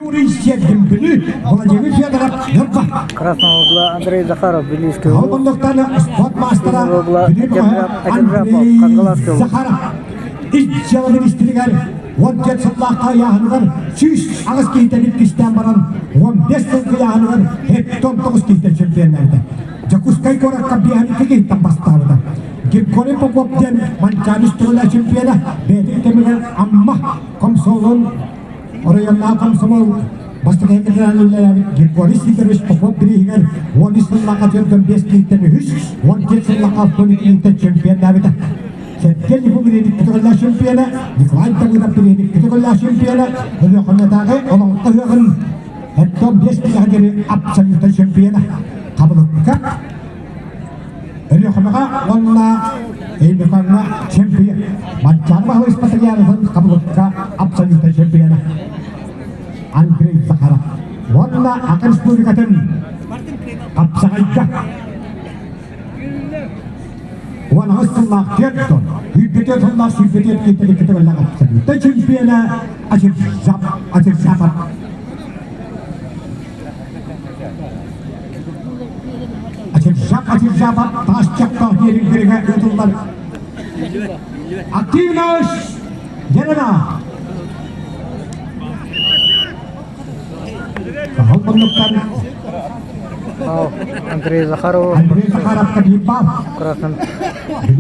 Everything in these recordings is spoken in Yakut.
Владимир Федоров Ньурба. Красного угла Андрей Захаров, Билийский улуус. Холбондуктан спорт маастара Синего угла Андрей Кангаласский улуус. Захаров. Ис дьыала министригэр 14 сыллаахха ыйааһыныгар 108 киһитэн иккистээн баран 15 сыл ыйааһыныгар 79 киһитэн чемпионнаабыта. Дьокуускай куоракка 52 киһиттэн бастаабыта. Григорий Попов диэн Манчаары строла чемпиона бэйэтин кэмигэр Амма комсомолун Оройуоннааҕы комсомол бастакы секретарынан үлэлээбит Григорий Сидорович Попов бирииһигэр 13 сыллаахха 45 киһиттэн үһүс, 14 сыллаахха 62 киһиттэн чемпионнаабыта. Сергей Липов көтөҕүллээх чемпиона, Николай Давыдов бирииһин көтөҕүллээх чемпиона, Өлүөхүмэтээҕи Олоҥхо ыһыаҕын 75 киһиэхэ диэри абсолютнай чемпиона. Хабылыкка Өлүөхүмэҕэ уонна Өймөкөөҥҥө чемпион. Манчаары Баһылай Спартакиадатын хабылыкка абсолютнай чемпиона Андрей Захаров уонна Саха Республикатын хапсаҕайга 18 сыллаах 4 тон, 104 сыллаах 104 киһиттэн иккитэ абсолютнай чемпиона Ачиржапов. Ачыржап, ачыржапа таас чахтаах диэриҥ ыытыллар. Активность Елена! Сахал муннуктан Андрей Захаров. Андрей Захаров Кабипов. Красным.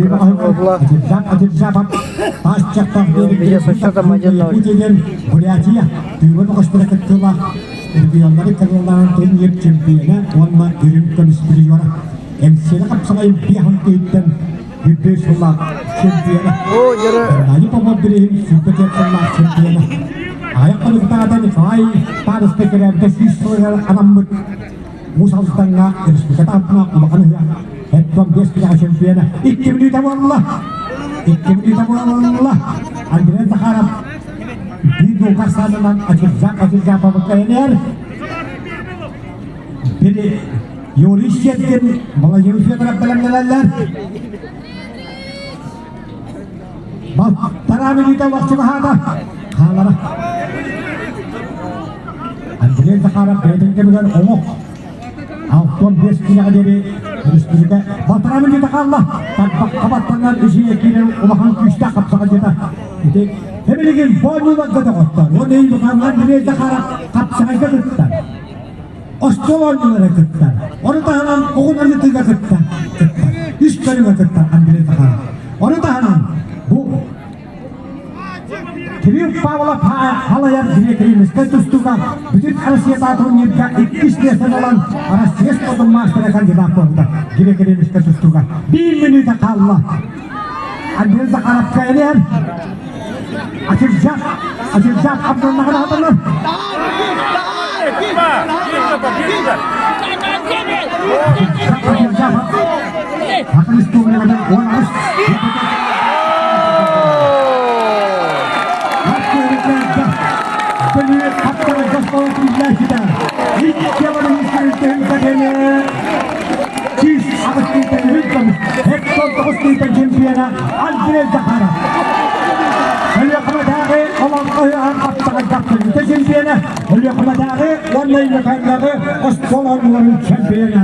Красного Таас чахтаах диэриҥ со счетом 1-0. Бурятия, Тыыба бөҕөстөрө кыттыылаах Регионнары кырыылаан турнир чемпиона уонна үрүҥ көмүс призера Эҥсиэли хапсаҕай биэһин тыһыттан 105 сыллаах чемпиона Геннадий Попов бирииһин 24 сыллаах чемпиона Аҕыйах хонуктааҕыта Николай Павлович төрөөбүтэ 100 сылыгар анаммыт Уус Алдаҥҥа республика таһымнаах улахан ыһыах 75 киилэҕэ чемпиона 2 мүнүүтэ буолла 2 мүнүүтэ буолла Андрей Захаров Биир дуулга ахсаанынан Ачыржак Ачыржаповка энээр Били Юрий Щеткин, Владимир Федоров бэлэмнэнэллэр. Балтараа мүнүүтэ вакцинаһаата. Хаалара. Андрей Захаров бэйэтин кэмигэр оҥох 65 киилэҕэ диэри республика балтараа мүнүүтэ хаалла. Тарбахха баттанан үсүйэ киирэн улахан күүстээх хапсаҕа диэтэ. Ити Эбилигин боонньууларга доҕоттор уонна Иван Андрей Захаров хапсаҕайга кыттар. Остуол оонньуулара кыттар. Ону таһынан оҕун арыытыга кыттар. Кыттар. Үс көрүҥэ кыттар Андрей Захаров. Ону таһынан бу Кирилл Павлов халайар грек-римскэй тустууга бүтүн Россия турнирга иккис миэстэни ылан Россия спордун маастара кандидат буолбута грек-римскэй тустууга. Биир мүнүүтэ хаалла. Андрей Захаровка элээр. Ачыржак, Ачыржак Абдуллаҕын аатылар. Ачыржак, Саха Республикатын 13 чемпиона Андрей Захаров. Өлүөхүмэтээҕи Олоҥхо ыһыаҕын хаптаҕайдах көмүтэ чемпиона, Өлүөхүмэтээҕи уонна Өймөкөөннөөҕү оскуола оонньууларын чемпиона.